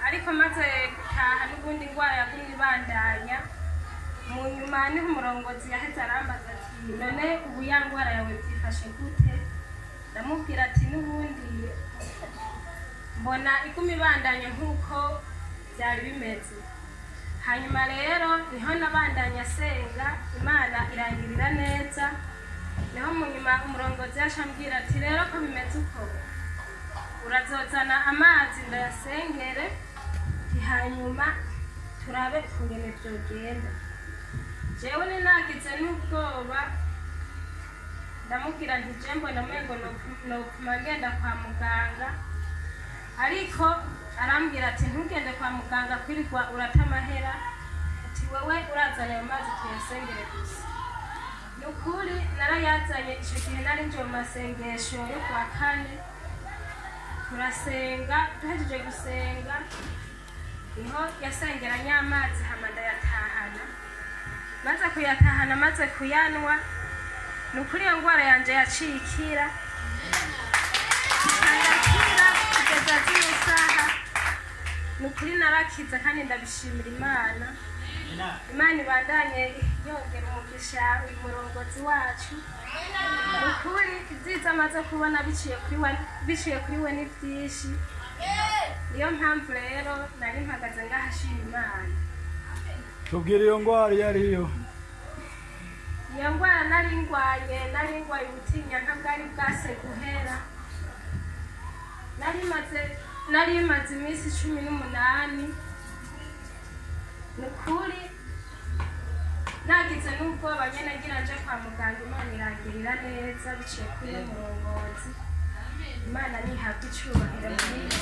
Ariko maze gutaha, n'ubundi indwara yagumye ibandanya. Mu nyuma niho umurongozi yaheze arambaza ati: "None ubu ya ndwara yawe byifashe gute?" Ndamubwira ati: "N'ubundi mbona iguma ibandanya nk'uko byari bimeze." Hanyuma rero niho nabandanya asenga, Imana irangirira neza. Niho mu nyuma umurongozi yaje ambwira ati: "Rero ko bimeze uko, urazozana amazi ndayasengere, hanyuma turabe ukungene vyogenda." Jewe ninagize n'ubwoba, ndamubwira nti: "Je mbona umengo nopfuma ngenda kwa muganga." Ariko arambwira ati: "Ntugende kwa muganga kwirirwa urata amahera," ati: "Wewe urazana ayo mazi tuyasengere gusa." Ni ukuri narayazanye. Ico gihe nari nje mu masengesho yo kuwa kane, turasenga. Duhejeje gusenga niho yasengera nyamazi, hama ndayatahana. Maze kuyatahana, maze kuyanwa, ni ukuri iyo ndwara yanje yaciye ikira, ndakira kugeza zino saha. Ni ukuri narakize kandi ndabishimira Imana. Imana ibandanye yongera umugisha uyu murongozi wacu. Ni ukuri ibyiza amaze kubona biciye kuri we ni byinshi. Niyo mpamvu rero nari mpagaze ngahashima Imana. Tubwire iyo ndwara iyo ariyo. Iyo ndwara nari ndwaye, nari ndwaye ubutinyanka bwari bwase guhera. Nari maze iminsi 18. Ni ukuri nagize n'ubwoba nyene ngira nje kwa muganga. Imana irangirira neza biciye kuri uno murongozi. Imana nihabwa icubahiro muri.